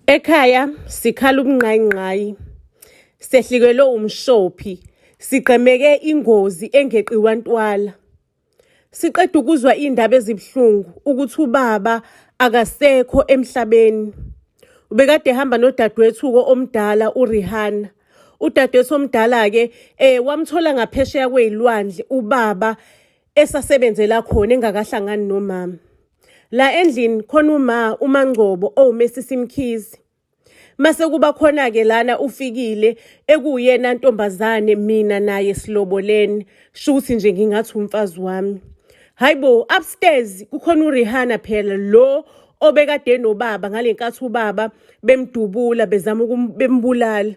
Ekhaya sikhala ubungqayingqayi, sehlikelwe umshophi, sigqemeke ingozi engeqiwa ntwala. Siqeda ukuzwa iy'ndaba ezibuhlungu ukuthi ubaba akasekho emhlabeni. Ubekade ehamba nodadewethu-ke omdala uRihanna. Udadewethu omdala-ke wamthola ngaphesheya kwey'lwandle ubaba esasebenzela khona engakahlangani nomama. La endlini khona uma uMangcobo owuMesisi Mkhize. Mase kuba khona-ke lana ufikile ekuwuyena ntombazane mina naye silobolene. Shuthi nje ngingathi umfazi wami. Hayi bo, upstairs kukhona uRihanna phela lo obekade nobaba ngale nkathi ubaba bemdubula bezama bembulala.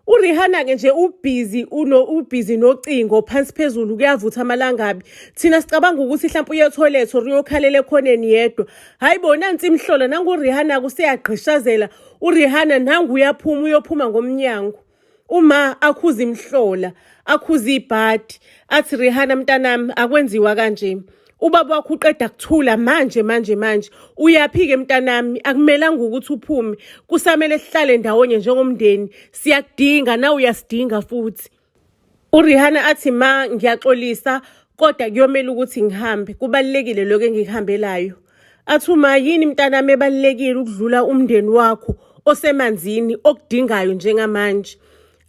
URihanna-ke nje ubhizi ubhizi nocingo phansi phezulu kuyavutha amalangabi. Thina sicabanga ukuthi mhlawumpe uye ethoyilethi or uyokhalela ekhoneni yedwa. Hhayi bo, nansi imihlola nangu uRihanna-ke useyagqishazela. URihanna nangu uyaphuma uyophuma ngomnyango. Uma akhuza imihlola, akhuza ibhadi, athi Rihanna mntanami akwenziwa kanje. Ubaba wakho uqeda kuthula manje manje manje. Uyaphi-ke mntanami? Akumelanga ukuthi uphume. Kusamele sihlale ndawonye njengomndeni. Siyakudinga nawe uyasidinga futhi. URihanna athi ma ngiyaxolisa kodwa kuyomele ukuthi ngihambe. Kubalulekile lokho engikuhambelayo. Athi uma yini mntanami ebalulekile ukudlula umndeni wakho osemanzini okudingayo njengamanje.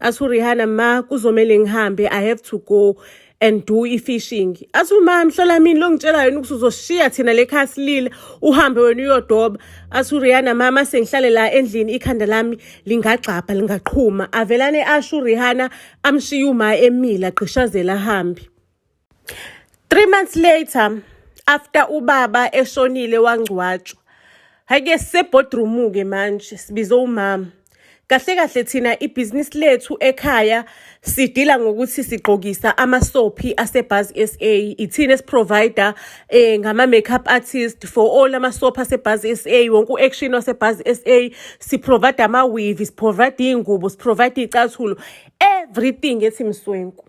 Athi uRihanna ma kuzomele ngihambe I have to go and do i-fishing. Athi uma mhlola mini lo ngitshela yena ukuthi uzoshiya thina le khaya silile uhambe wena uyodoba. Athi uRihanna mama sengihlale la endlini ikhanda lami lingagxabha lingaqhuma. Avelane asho uRihanna amshiye uma emile agqishazela ahambe. 3 months later after ubaba eshonile wangcwatshwa. Hhayi-ke sise-boardroom-ke manje sibize umama. Kahle kahle thina ibhizinisi lethu ekhaya sidila ngokuthi sigqokisa ama-soapie ase-Buzz SA. Ithina esi-provide ngama-makeup artist for all ama-soapie ase-Buzz SA, wonke u-action wase-Buzz SA. Si-provide ama-weave, si-provide iy'ngubo, si-provide iy'cathulo, everything ethi mswenku.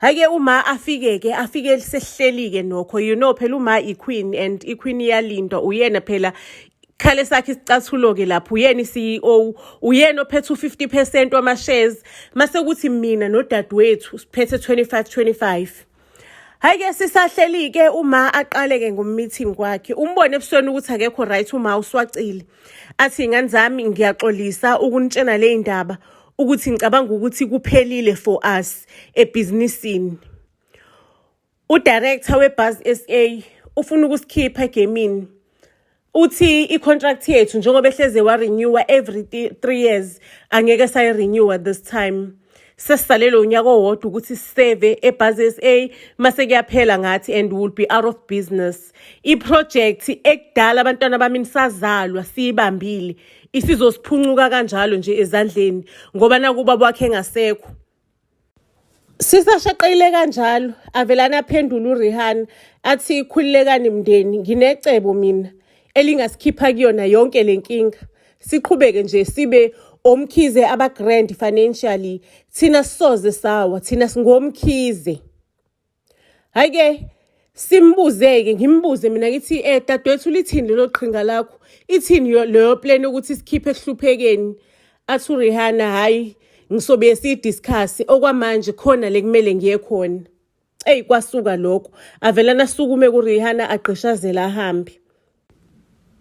Hhayi-ke uma afike-ke afike sesihleli-ke nokho you know phela uma i-queen and i-queen iyalindwa uyena phela khale sakhe isicathulo-ke lapho uyena i-CEO uyena ophethe u-50% wama-shares mase kuthi mina nodadewethu siphethe 25 25. Hhayi-ke sisahleli-ke uma aqale-ke ngom-meeting kwakhe umbone ebusweni ukuthi akekho right uma uswacile athi ingane zami ngiyaxolisa ukunitshena le ndaba ukuthi ngicabanga ukuthi kuphelile for us ebhizinisini. U-director we-Buzz SA ufuna ukusikhipha egemini. Uthi i-contract yethu njengoba ehleze wa-renewa every 3 years angeke sayi-renewa this time. Sesisalelwe unyaka owodwa ukuthi siseve eBuzz SA mase kuyaphela ngathi and we'll be out of business. I-project ekudala abantwana bami nisazalwa siyibambile isizosiphuncuka kanjalo nje ezandleni ngoba nakuba wakhe engasekho. Sisashaqekile kanjalo avelana aphendula uRihanna athi khululekani mndeni nginecebo mina elingasikhipha kuyona yonke le nkinga. Siqhubeke nje sibe omkhize aba-grand financially thina sisoze sawa thina singomkhize. Hhayi-ke simbuze-ke ngimbuze mina ngithi dadewethu lithini lelo qhinga lakho ithini leyo plan yokuthi sikhiphe ekuhluphekeni. Athi uRihanna hhayi ngisobe siyi-discuss okwamanje khona le kumele ngiye khona. Eyi kwasuka lokho avelana asukume kuRihanna agqishazela ahambe.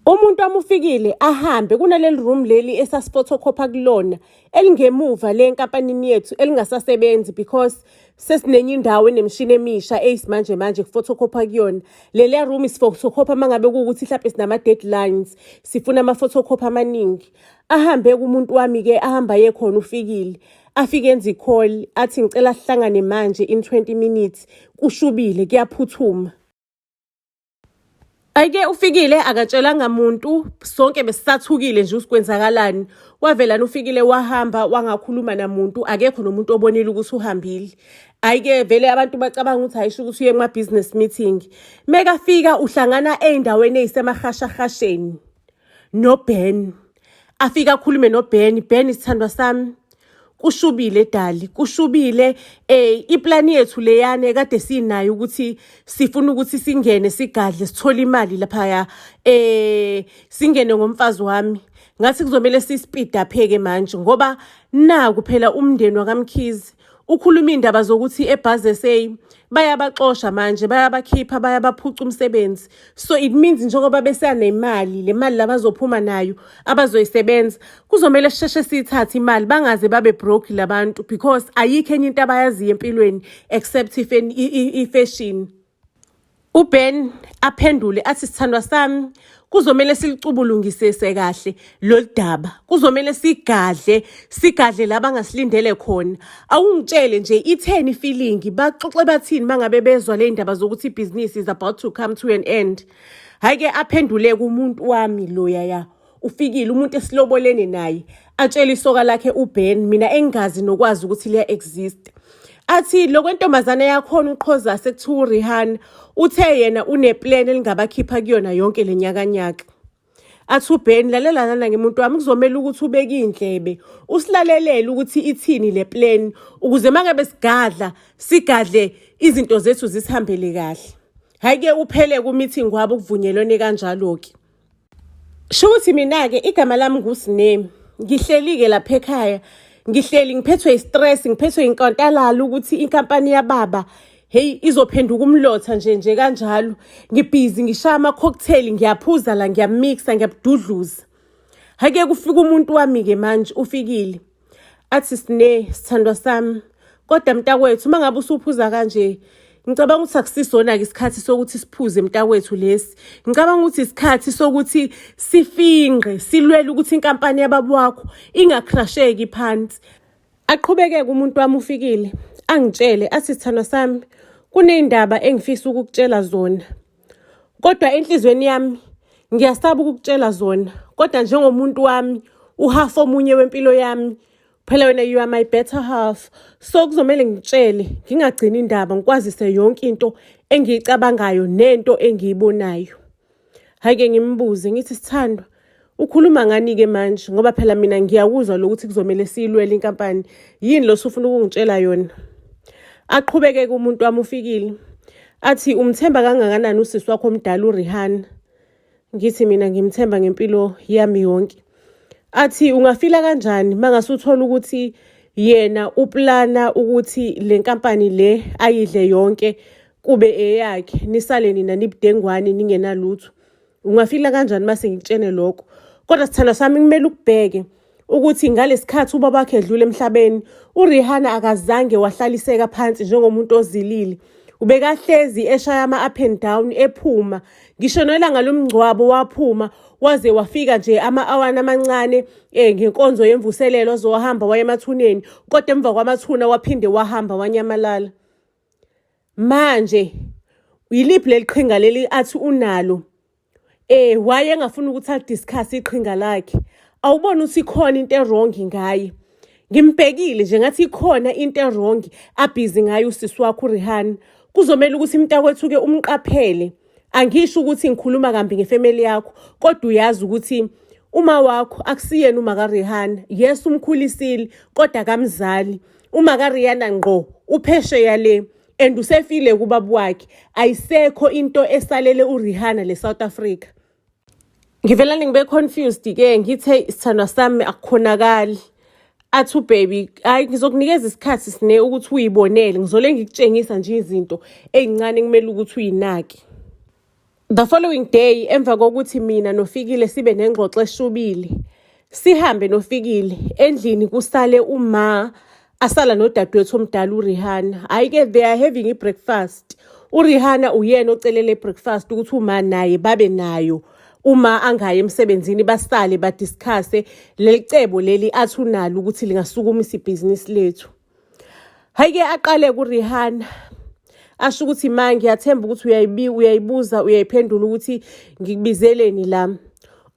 Umuntu wami ufikile ahambe kunaleli room leli esasifotokhopha kulona elingemuva le nkampanini yethu elingasasebenzi because sesinenye indawo enemishini emisha eyisimanje manje kufotokhopha kuyona. Leliya room sifotokhopha uma ngabe kuwukuthi hlampe sinama-deadlines sifuna ama-photocopy amaningi. Ahambe kumuntu wami-ke ahambe aye khona ufikile. Afike enze i-call athi ngicela sihlangane manje in 20 minutes kushubile kuyaphuthuma. Ayike ufikile akatshelanga muntu sonke besisathukile nje ukuthi kwenzakalani. Wavelana ufikile wahamba wangakhuluma namuntu akekho nomuntu obonile ukuthi uhambile. Hhayi-ke vele abantu bacabanga ukuthi hhayi sho ukuthi uye kuma-business meeting. Mekafika uhlangana ey'ndaweni ey'semahashahasheni noBen. Afike akhulume noBen, Ben sithandwa sami kushubile dali kushubile iplani yethu leyana ekade sinayo ukuthi sifuna ukuthi singene sigadle sithole imali laphaya singene ngomfazi wami. Ngathi kuzomele si-speed up-ke manje ngoba naku phela umndeni wakaMkhize ukhuluma iy'ndaba zokuthi eBuzz SA bayabaxosha manje, bayabakhipha, bayabaphuca umsebenzi. So it means njengoba besanemali, le mali labazophuma nayo abazoyisebenza, kuzomele sisheshe siyithathe imali bangaze babe broke labantu because ayikho enye into abayaziyo empilweni except i-fashion. UBen aphendule athi, "Sithandwa sami, kuzomele silicubulungisise kahle lolu daba. Kuzomele sigadle, sigadle la bangasilindele khona. Awungitshele nje itheni i-feeling, baxoxe bathini mangabe bezwa le ndaba zokuthi ibhizinisi is about to come to an end?" Hhayi-ke aphendule kumuntu wami loya ya. Ufikile umuntu esilobolene naye, atshele isoka lakhe uBen, mina engingazi nokwazi ukuthi liya-exist. Athi lo kwentombazane yakhona uqhoza sekuthiwa uRihanna, uthe yena une-plan elingabakhipha kuyona yonke le nyakanyaka. Athi uBen, "Lalela lana ngemuntu wami, kuzomele ukuthi ubeke iy'ndlebe, usilalelele ukuthi ithini le plan, ukuze mangabe sigadla, sigadle izinto zethu zisihambele kahle." Hhayi-ke uphele ku-meeting wabo kuvunyelwene kanjalo-ke. Sho ukuthi mina-ke igama lami nguSine. Ngihleli-ke lapha ekhaya. Ngihleli ngiphethwe i-stress, ngiphethwe inkontalala ukuthi inkampani yababa hey izophenduka umlotha nje nje kanjalo. Ngibhizi ngishaya ama-cocktail, ngiyaphuza la, ngiyamixa, ngiyabududluza. Hhayi-ke kufika umuntu wami-ke manje ufikile. Athi, "Sine, sithandwa sami, kodwa mntakwethu uma ngabe usuphuza kanje, ngicabanga ukuthi akusisona-ke isikhathi sokuthi siphuze mntakwethu lesi. Ngicabanga ukuthi isikhathi sokuthi sifinqe, silwele ukuthi inkampani yababa wakho inga-crash-eki phansi." Aqhubeke-ke umuntu wami ufikile, angitshele athi, "Sithandwa sami, kuney'ndaba engifisa ukukutshela zona. Kodwa enhliziyweni yami ngiyasaba ukukutshela zona. Kodwa njengomuntu wami, uhafu omunye wempilo yami, phela wena you are my better half. So kuzomele ngitshele, ngingagcini indaba, ngikwazise yonke into engiyicabangayo nento engiyibonayo." Hhayi-ke ngimbuze ngithi, "Sithandwa, ukhuluma ngani-ke manje? Ngoba phela mina ngiyakuzwa lokuthi kuzomele siyilwele inkampani. Yini lo usufuna ukungitshela yona?" Aqhubeke-ke umuntu wami ufikile. Athi, "Umthemba kangakanani usisi wakho omdala uRihanna?" Ngithi mina, "Ngimthemba ngempilo yami yonke." Athi, "Unga-feel-a kanjani mangase uthola ukuthi yena u-plan-a ukuthi le nkampani le ayidle yonke kube eyakhe, nisale nina nibudengwane ningenalutho? Unga-feel-a kanjani mase ngikutshene lokho? Kodwa sithandwa sami, kumele ukubheke ukuthi ngalesikhathi ubaba wakhe edlula emhlabeni, uRihanna akazange wahlaliseka phansi njengomuntu ozilile. Ubekahlezi eshaya ama-up and down ephuma. Ngisho nelanga lomngcwabo waphuma waze wafika nje ama-awana amancane ngenkonzo yemvuselelo waze wahamba waya emathuneni, kodwa emva kwamathuna waphinde wahamba wanyamalala. Manje yiliphi leli qhinga leli athi unalo? Why engafuni ukuthi ali-discuss iqhinga lakhe? Awuboni ukuthi ikhona into e-wrong ngaye? Ngimbhekile nje ngathi ikhona into e-wrong abhizi ngayo usisi wakho uRihanna. Kuzomele ukuthi mntakwethu-ke umqaphele. Angisho ukuthi ngikhuluma kambi nge-family yakho, kodwa uyazi ukuthi uma wakho akusiyena uma kaRihanna. Yes, umkhulisile kodwa akamzali. Uma kaRihanna ngqo uphesheya le and usefile kubaba wakhe. Ayisekho into esalele uRihanna le South Africa." Ngivelane ngibe confused-ke ngithe, "Sithandwa sami, akukhonakali." Athi u-baby, "Hhayi, ngizokunikeza isikhathi Sine ukuthi uyibonele, ngizole ngikutshengisa nje izinto ey'ncane ekumele ukuthi uy'nake." The following day, emva kokuthi mina noFikile sibe nengxoxo eshubile, sihambe noFikile endlini kusale uma asala nodadewethu omdala uRihanna. Hhayi-ke they are having i-breakfast. URihanna uyena ocelele i-breakfast ukuthi uma naye babe nayo uma angayi emsebenzini, basale ba-discuss-e leli cebo leli athi unalo ukuthi lingasukumisa ibhizinisi lethu. Hhayi-ke aqale kuRihanna asho ukuthi, "Ma, ngiyathemba ukuthi uyayibuza uyayiphendula ukuthi ngikubizeleni la.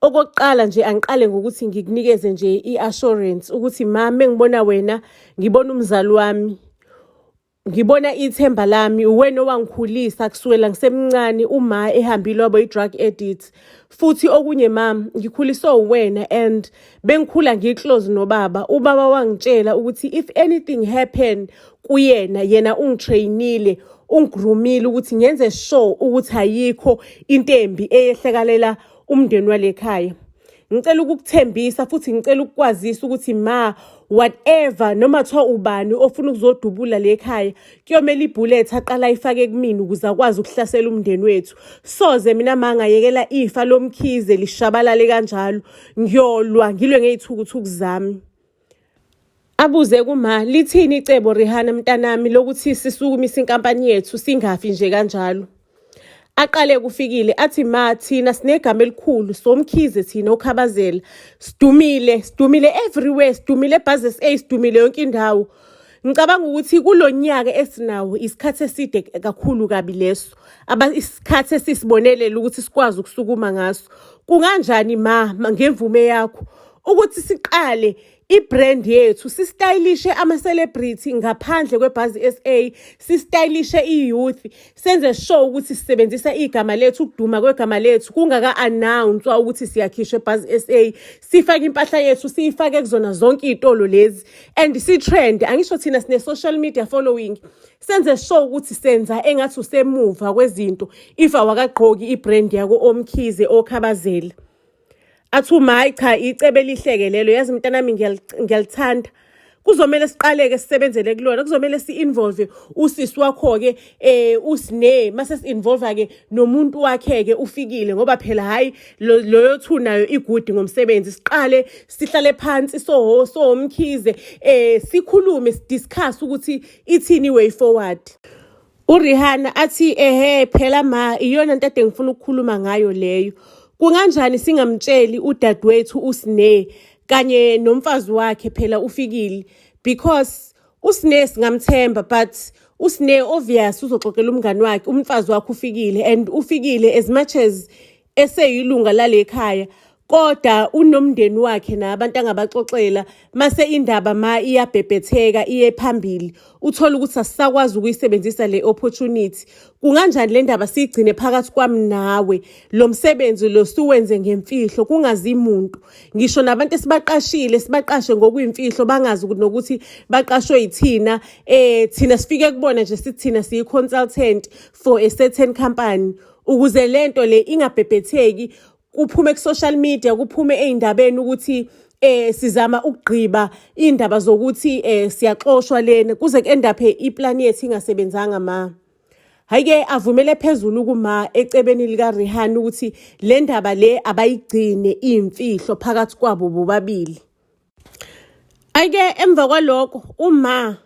Okokuqala nje angiqale ngokuthi ngikunikeze nje i-assurance ukuthi ma mengibona wena ngibona umzali wami, ngibona ithemba lami, uwena owangikhulisa kusukela ngisemncane uma ehambile waba i-drug addict. Futhi okunye mam, ngikhuliswe uwena and bengikhula ngi-close nobaba. Ubaba wangitshela ukuthi if anything happen kuyena, yena ungi-train-ile, ungi-groom-ile ukuthi ngenze sure ukuthi ayikho into embi eyehlekalela umndeni wale khaya. Ngicela ukukuthembisa futhi ngicela ukukwazisa ukuthi ma whatever noma kuthiwa ubani ofuna ukuzodubula le khaya kuyomele ibullet aqala ayifake kumina ukuze akwazi ukuhlasela umndeni wethu. Soze mina ma ngayekela ifa lomkhize lishabalale kanjalo. Ngiyolwa ngilwe ngey'thukuthuku zami. Abuze kuma, lithini icebo Rihanna mntanami lokuthi sisukumise inkampani yethu singafi nje kanjalo. Aqale kufikile athi ma thina sinegama elikhulu somkhize thina okhabazela sidumile sidumile everywhere sidumile eBuzz SA sidumile yonke indawo. Ngicabanga ukuthi kulo nyaka esinawo isikhathi eside kakhulu kabi leso aba isikhathi esisibonelela ukuthi sikwazi ukusukuma ngaso. Kunganjani ma ngemvume yakho ukuthi siqale i-brand yethu sistylishe ama-celebrity ngaphandle kweBuzz SA sistylishe i-youth senze sure ukuthi sisebenzisa igama lethu ukuduma kwegama lethu kungaka-announcwa ukuthi siyakhishwa eBuzz SA sifake impahla yethu siyifake kuzona zonke iy'tolo lezi and si-trend angisho thina sine-social media following senze sure ukuthi senza engathi usemuva kwezinto if awakagqoki i-brand yako omkhize okhabazela. Athi uma hayi cha icebe elihleke lelo yazi mntanami ngiyalithanda. Kuzomele siqaleke sisebenzele kulona kuzomele si-involve usisi wakho-ke usine mase si-involve-ke nomuntu wakhe-ke ufikile ngoba phela hhayi loyo thu nayo igudi ngomsebenzi siqale sihlale phansi soho sohomkhize sikhulume sidiscuss ukuthi ithini way forward. URihanna athi ehe phela ma iyona nto ade ngifuna ukukhuluma ngayo leyo. Kunganjani singamtsheli udadewethu uSne kanye nomfazi wakhe phela ufikile because uSne singamthemba but uSne obvious uzoxoxela umngani wakhe umfazi wakhe ufikile and ufikile as much as eseyilunga lale khaya kodwa unomndeni wakhe nabantu angabaxoxela mase indaba ma iyabhebhetheka iye phambili uthola ukuthi asisakwazi ukuyisebenzisa le opportunity kunganjani le ndaba siyigcine phakathi kwami nawe lo msebenzi lo siwenze ngemfihlo kungazi muntu ngisho nabantu esibaqashile sibaqashe ngokuyimfihlo bangazi nokuthi baqashwe yithina thina sifike kubona nje sithina siyi consultant for a certain company ukuze lento le ingabhebhetheki kuphume ku-social media kuphume ey'ndabeni ukuthi sizama ukugqiba indaba zokuthi siyaxoshwa lena kuze ku-end-up iplan yethu ingasebenzanga ma. Hhayi-ke avumele phezulu kuma ecebeni lika-Rihanna ukuthi le ndaba le abayigcine iyimfihlo phakathi kwabo bobabili. Hhayi-ke emva kwalokho uma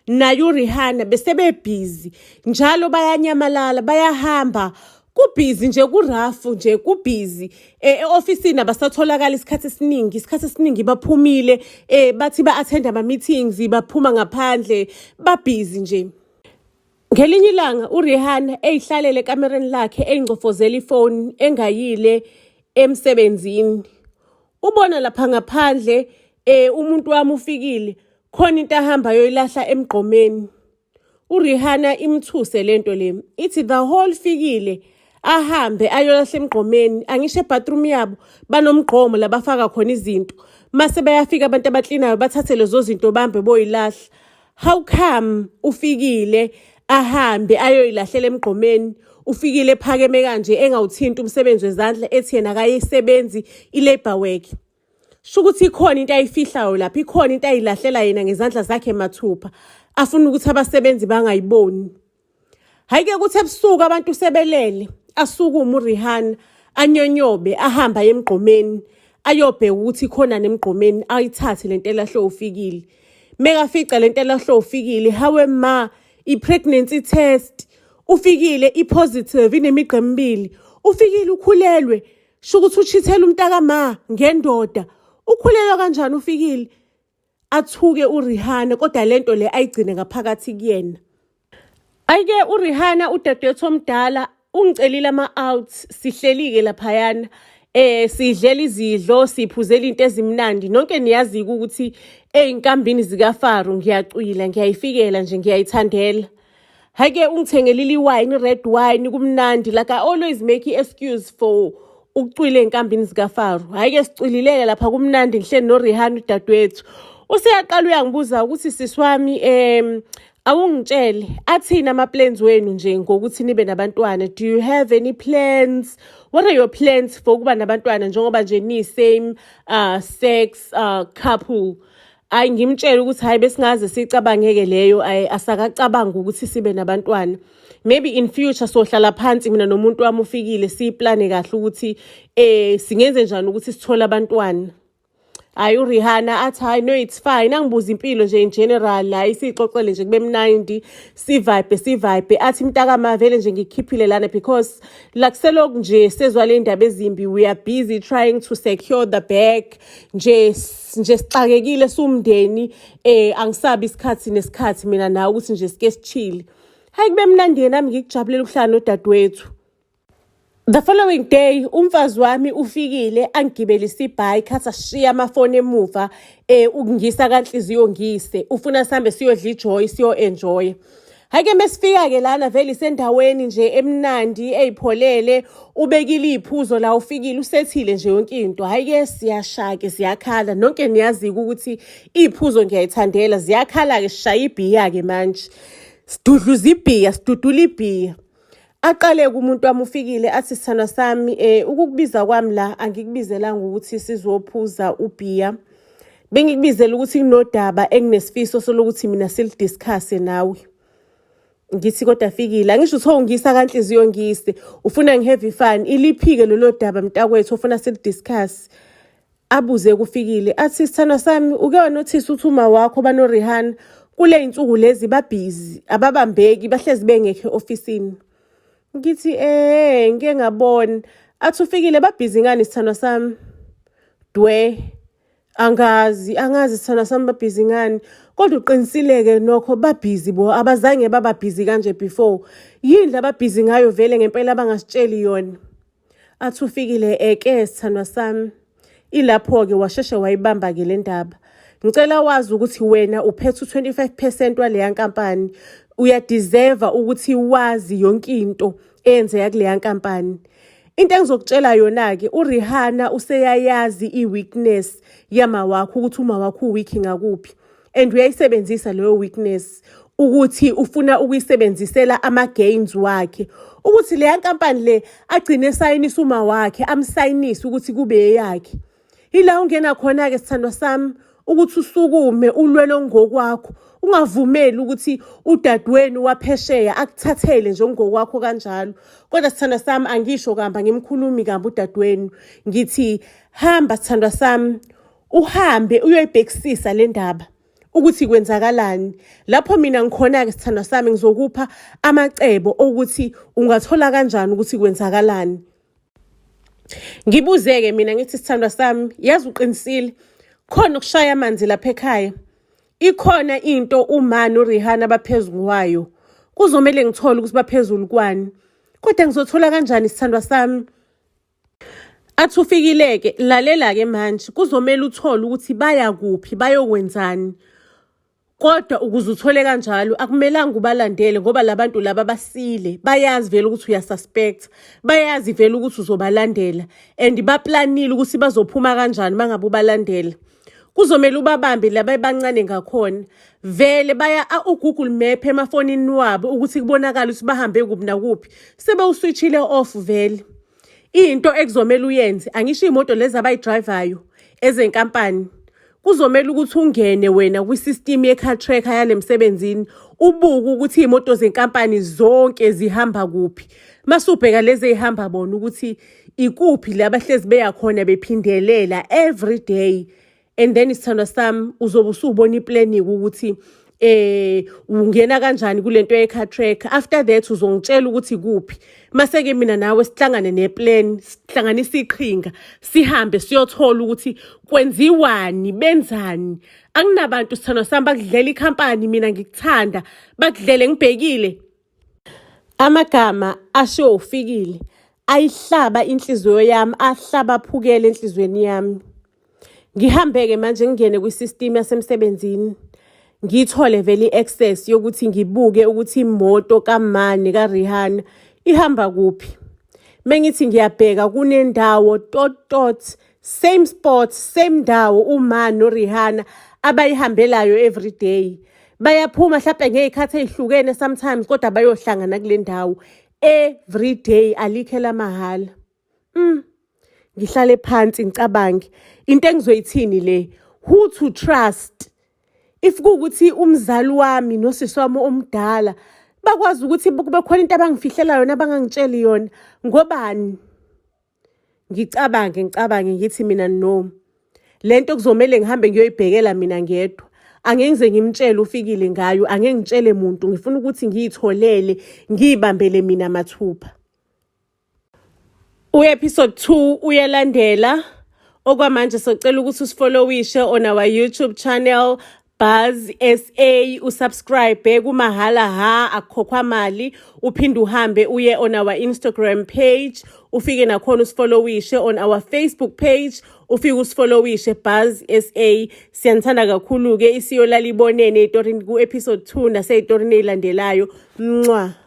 naye uRihanna besebebhizi njalo bayanyamalala bayahamba kubhizi nje kurafu nje kubhizi e-ofisini abasatholakala isikhathi esiningi isikhathi esiningi baphumile bathi ba-attend ama-meetings baphuma ngaphandle babhizi nje. Ngelinye ilanga uRihanna eyihlalele ekamereni lakhe eyingcofozela ifoni engayile emsebenzini. Ubona lapha ngaphandle umuntu wami ufikile khona into ahamba ayoyilahla emgqomeni. URihanna imthuse lento le ithi the whole fikile ahambe ayolahla emgqomeni angisho ebathroom yabo banomgqomo la bafaka khona izinto mase bayafika abantu abaklinayo bathathe lezo zinto bambe boyilahla. How come ufikile ahambe ayoyilahlela emgqomeni ufikile ephakeme kanje engawuthinti umsebenzi wezandla ethi yena akayisebenzi i-labour work. Sho ukuthi ikhona into ayifihlayo lapha ikhona into ayilahlela yena ngezandla zakhe mathupha afuna ukuthi abasebenzi bangayiboni. Hhayi-ke kuthi ebusuku abantu sebelele asukume uRihanna anyonyobe ahambe aye emgqomeni ayobheka ukuthi khona nemgqomeni ayithathe lento elahlwe ufikile. Mekafica lento elahlwe ufikile hawe ma i-pregnancy test ufikile i-positive inemigqa emibili ufikile ukhulelwe sho ukuthi uchithela umntakama ngendoda ukhulelwa kanjani ufikile athuke uRihanna kodwa lento le ayigcine ngaphakathi kuyena. Ayike uRihanna udadewethu omdala ungicelile ama-out sihleli-ke laphayana sidlela izidlo siphuzela into ezimnandi nonke niyazi-ke ukuthi ey'nkambini zikaFaro ngiyacwila ngiyayifikela nje ngiyayithandela. Hhayi-ke ungithengelile iwayini i-red wine kumnandi like I always make i-excuse for ukucwila ey'nkambini zikaFaro. Hhayi-ke sicwilileke lapha kumnandi ngihleli noRihanna udadewethu. Useyaqala uyangibuza ukuthi sisi wami Awungitshele, athini ama-plans wenu nje ngokuthi nibe nabantwana? Do you have any plans? What are your plans for ukuba nabantwana njengoba nje niyi-same sex couple? Hayi, ngimtshele ukuthi hhayi, besingaze siyicabangeke leyo, asakacabanga ukuthi sibe nabantwana. Maybe in future sohlala phansi mina nomuntu wami uFikile, siyiplane kahle ukuthi singenze njani ukuthi sithole abantwana. Hayi, uRihanna athi, "Hayi, no, it's fine." Angibuza impilo nje in general, hayi, siyixoxele nje kube mnandi, sivibe, sivibe. Athi, "Mntakama, vele nje ngikhiphile lana because like selokhu nje sezwa le ndaba ezimbi, we are busy trying to secure the bag nje nje, sixakekile sumndeni, angisabi isikhathi nesikhathi mina nawe ukuthi nje sike sichile." Hayi, kube mnandi, nami ngikujabulela ukuhlala nodadewethu. The following day umfazi wami uFikile angigibelisa ibhayiki, athi ashiya amafoni emuva, ukungisa kanhliziyo ngise ufuna sihambe siyodla ijoy, siyo-enjoy. Hhayi-ke, mesifika-ke lana vele isendaweni nje emnandi ey'pholele, ubekile iy'phuzo la uFikile, usethile nje yonke into. Hhayi-ke, siyashaya-ke, ziyakhala, nonke niyazi-ke ukuthi iy'phuzo ngiyayithandela, ziyakhala-ke, sishaya ibhiya-ke manje, sidudluza ibhiya, sidudula ibhiya. Aqale-ke umuntu wami uFikile athi, "Sithandwa sami, ukukubiza kwami la angikubizelanga ukuthi sizophuza ubhiya, bengikubizela ukuthi kunodaba enginesifiso solokuthi mina silidiscuss-e nawe." Ngithi, "Kodwa Fikile, angisho ukuthi ungisa kanhliziyo ngise ufuna ngi-have fun, iliphi-ke lolo daba mntakwethu ofuna silidiscuss?" Abuze kuFikile athi, "Sithandwa sami, uke wanothisa ukuthi uma wakho banoRihanna kule y'nsuku lezi babhizi, ababambeki, bahlezi bengekho e-ofisini?" Ngithi, "Ngike ngabona." Athi uFikile, "Babhizi ngani, sithandwa sami?" Dwe, angazi, angazi sithandwa sami, babhizi ngani, kodwa uqinisile-ke nokho, babhizi bo, abazange bababhizi kanje before. Yini la babhizi ngayo vele ngempela abangasitsheli yona?" Athi uFikile, "Eke sithandwa sami, ilapho-ke washeshe wayibamba-ke le ndaba. Ngicela wazi ukuthi wena uphethe u-25% waleya nkampani, uyadeserva ukuthi wazi yonke into eyenzeka kuleya nkampani. Into engizokutshela yona-ke, uRihanna useyayazi i-weakness yama wakho, ukuthi uma wakho u-weak ngakuphi, and uyayisebenzisa leyo weakness ukuthi ufuna ukuyisebenzisela ama-gains wakhe, ukuthi leya nkampani le agcine esayinisa uma wakhe, amsayinise ukuthi kube eyakhe. Ila ungena khona-ke, sithandwa sami, ukuthi usukume ulwele ngokwakho, ungavumeli ukuthi udadewenu waphesheya akuthathele njengokwakho kanjalo. Kodwa sithandwa sami, angisho kamba ngimkhulumi kambi udadewenu, ngithi hamba, sithandwa sami, uhambe uyoyibhekisisa le ndaba ukuthi kwenzakalani lapho. Mina ngikhona-ke, sithandwa sami, ngizokupha amacebo okuthi ungathola kanjani ukuthi kwenzakalani." Ngibuze-ke mina ngithi, "Sithandwa sami, yazi uqinisile, khona ukushaya amanzi lapha ekhaya, ikhona into uma noRihanna baphezu kwayo, kuzomele ngithole ukuthi baphezulu kwani, kodwa ngizothola kanjani, sithandwa sami?" Athi uFikile-ke, "Lalela-ke manje, kuzomele uthole ukuthi baya kuphi, bayokwenzani. Kodwa ukuze uthole kanjalo akumelanga ubalandele, ngoba labantu laba basile, bayazi vele ukuthi uyasuspect, bayazi vele ukuthi uzobalandela and baplanile ukuthi bazophuma kanjani mangabe ubalandela. Kuzomele ubabambe laba bancane ngakhona. Vele baya uGoogle Map emafonini wabo ukuthi kubonakale ukuthi bahambe kuphi nakuphi, sebewuswitchile off vele. Into ekuzomele uyenze, angisho iy'moto lezi abayidrayivayo ezenkampani, kuzomele ukuthi ungene wena kwi-system ye-car tracker yale msebenzini, ubuke ukuthi iy'moto zenkampani zonke zihamba kuphi. Masubheka lezi ey'hamba bona ukuthi ikuphi la bahlezi beya khona bephindelela every day, and then, sithandwa sami, uzobe usubona iplan-ke ukuthi ungena kanjani kulento ye-car tracker. After that uzongitshela ukuthi kuphi, mase-ke mina nawe sihlangane neplan, sihlanganise iqhinga, sihambe siyothola ukuthi kwenziwani, benzani. Akunabantu, sithandwa sami, bakudlela ikhampani mina ngikuthanda, bakudlele ngibhekile." Amagama ashiwo uFikile ayihlaba inhliziyo yami, ahlaba aphukele enhliziyweni yami. Ngihambe-ke manje ngingene kwi-system yasemsebenzini, ngiyithole vele i-access yokuthi ngibuke ukuthi imoto kaMani kaRihanna ihamba kuphi. Mengithi ngiyabheka, kunendawo tot tot, same spot, same ndawo uma noRihanna abayihambelayo every day. Bayaphuma hlampe ngey'khathi ey'hlukene sometimes kodwa bayohlangana kule ndawo every day alikho elamahhala. Ngihlale phansi ngicabange into engizoyithini le who to trust if kuwukuthi umzali wami nosisi wami omdala bakwazi ukuthi kube khona into abangifihlela yona abangangitsheli yona ngobani ngicabange ngicabange ngithi mina no le nto kuzomele ngihambe ngiyoyibhekela mina ngedwa angeke ngize ngimtshele ufikile ngayo angeke ngitshele muntu ngifuna ukuthi ngiyitholele ngiyibambele mina mathupha U-episode 2 uyalandela. Okwamanje socela ukuthi usifollowishe on our YouTube channel Buzz SA usubscribe kumahala ha akukhokhwa mali uphinde uhambe uye on our Instagram page ufike nakhona usifollowishe on our Facebook page ufike usifollowishe Buzz SA siyanithanda kakhulu ke isiyolala ibonene ey'torini ku-episode 2 nasey'torini ey'landelayo mncwa.